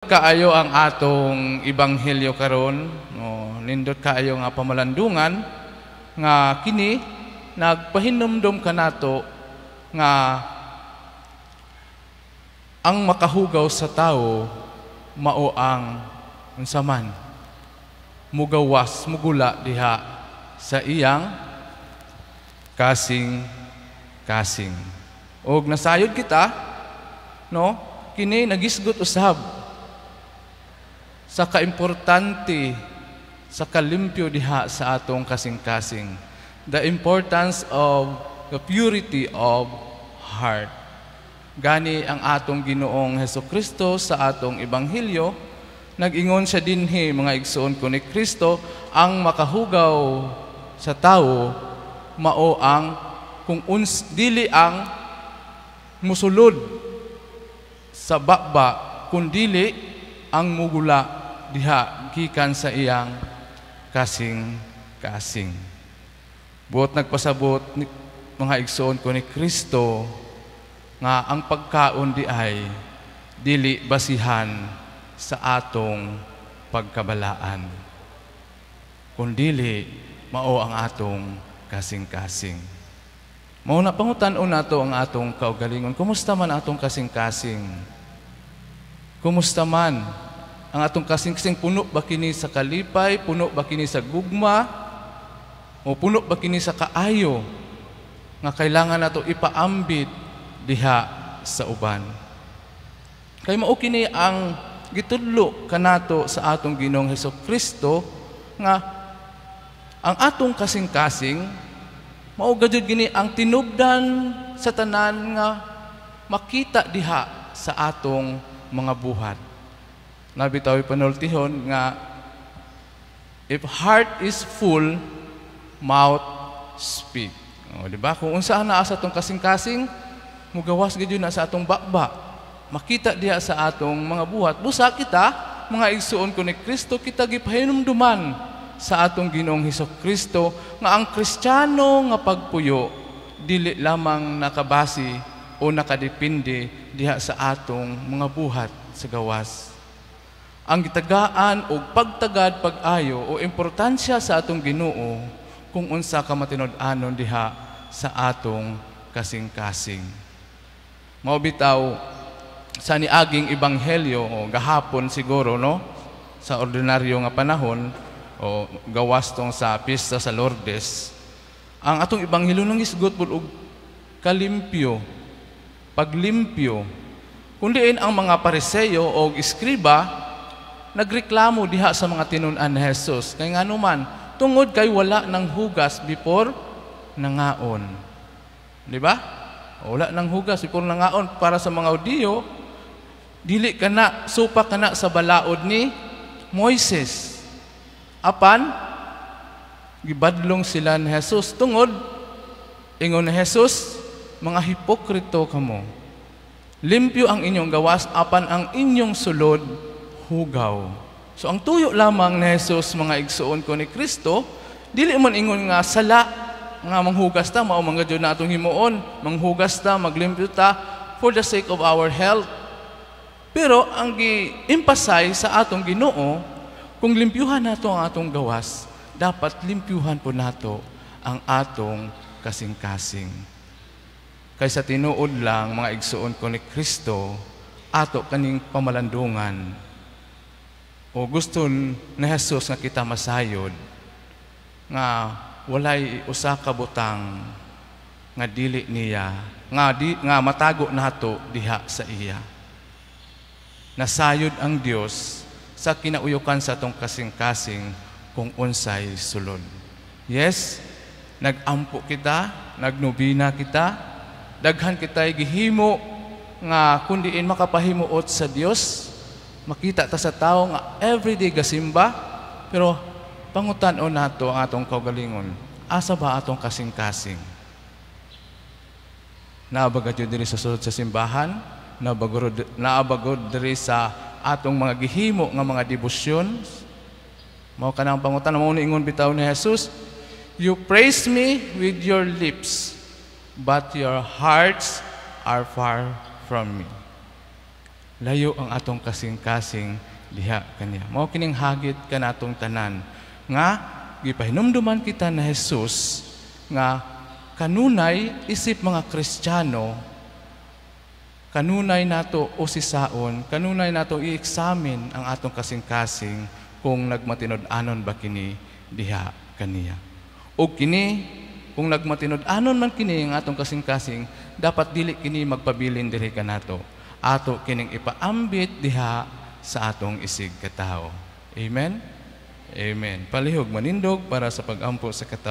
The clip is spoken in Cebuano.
Kaayo ang atong ebanghelyo karon, no? Nindot kaayo nga pamalandungan nga kini nagpahinumdom kanato nga ang makahugaw sa tao mao ang unsa man mugawas, mugula diha sa iyang kasing kasing. Og nasayod kita, no, kini nagisgot usab sa kaimportante sa kalimpyo diha sa atong kasing-kasing, the importance of the purity of heart. Gani ang atong Ginoong Hesus Kristo, sa atong ebanghelyo, nag-ingon siya dinhi, mga igsoon ko ni Kristo, ang makahugaw sa tawo mao ang kung uns dili ang musulod sa baba, kundili ang mugula diha gikan sa iyang kasing-kasing. Buot nagpasabot ni, mga igsoon ko ni Kristo, nga ang pagkaon di ay dili basihan sa atong pagkabalaan, kundili mao ang atong kasing-kasing. Mao na pangutan-on nato ang atong kaugalingon. Kumusta man atong kasing-kasing? Kumusta man ang atong kasing-kasing? Puno ba kini sa kalipay? Puno ba kini sa gugma? O puno ba kini sa kaayo nga kailangan nato ipaambit diha sa uban? Kay mao kini ang gitudlo kanato sa atong Ginoong Hesus Kristo nga ang atong kasing-kasing mao gajud gini ang tinubdan sa tanan nga makita diha sa atong mga buhat. Nabitaw panultihon nga "If heart is full, mouth speak." O, di ba? Kung unsa naa sa atong kasing-kasing, mugawas gid na sa atong baba. Makita diha sa atong mga buhat. Busa kita, mga igsuon ko ni Kristo, kita gipahinumduman sa atong Ginoong Hesus Kristo nga ang Kristiyano nga pagpuyo dili lamang nakabase o nakadepende diha sa atong mga buhat sa gawas. Ang gitagaan og pagtagad pag-ayo o importansya sa atong Ginoo kung unsa ka matinud-anon diha sa atong kasing-kasing. Mao bitaw sa niaging ebanghelyo o gahapon siguro, no, sa ordinaryo nga panahon o gawas tong sa pista sa Lourdes, ang atong ebanghelyo nang isgot pud og kalimpyo, paglimpyo, kun diin ang mga Pariseo o eskriba nagreklamo diha sa mga tinun-an ni Jesus. Kay ngano man? Tungod kay wala nang hugas before nangaon. Di ba? Wala nang hugas before nangaon. Para sa mga Hudiyo, dili kana supak kana sa balaod ni Moises. Apan gibadlong sila ni Jesus tungod ingon ni Jesus, "Mga hipokrito kamo. Limpyo ang inyong gawas, apan ang inyong sulod hugaw." So ang tuyo lamang ni Jesus, mga igsuon ko ni Kristo, dili man ingon nga sala nga manghugas ta, mao man gud na atong himuon, manghugas ta, maglimpyo ta for the sake of our health. Pero ang gi-emphasize sa atong Ginoo, kung limpyuhan nato ang atong gawas, dapat limpyuhan po nato ang atong kasing-kasing. Kaysa tinuod lang, mga igsuon ko ni Kristo, ato kaning pamalandungan o gusto ni Jesus nga kita masayod nga walay usa ka butang nga dili niya nga di, nga matago nato diha sa iya. Nasayod ang Dios sa kinauyokan sa atong kasing-kasing kung unsay sulod. Yes, nagampo kita, nagnobina kita, daghan kita gihimo nga kundiin makapahimuot sa Dios, makita ta sa tao nga everyday gasimba, pero pangutan-on nato ang atong kaugalingon. Asa ba atong kasing-kasing? Naa ba gyud diri sa sulod sa simbahan? Naa ba gud diri sa atong mga gihimo nga mga debosyon? Mao kanang pangutan, mao ni ingon bitaw ni Jesus, "You praise me with your lips, but your hearts are far from me." Layo ang atong kasing-kasing diha kaniya. Mao kining hagit kanatong tanan nga gipahinumduman kita ni Jesus nga kanunay isip mga Kristiyano, kanunay nato usisaon, kanunay nato i-examine ang atong kasing-kasing kung nagmatinud-anon ba kini diha kaniya. O kini, kung nagmatinud-anon man kini ang atong kasing-kasing, dapat dili kini magpabilin diri kanato. Ato kining ipaambit diha sa atong isig katawo. Amen? Amen. Palihog manindog para sa pagampo sa katawo.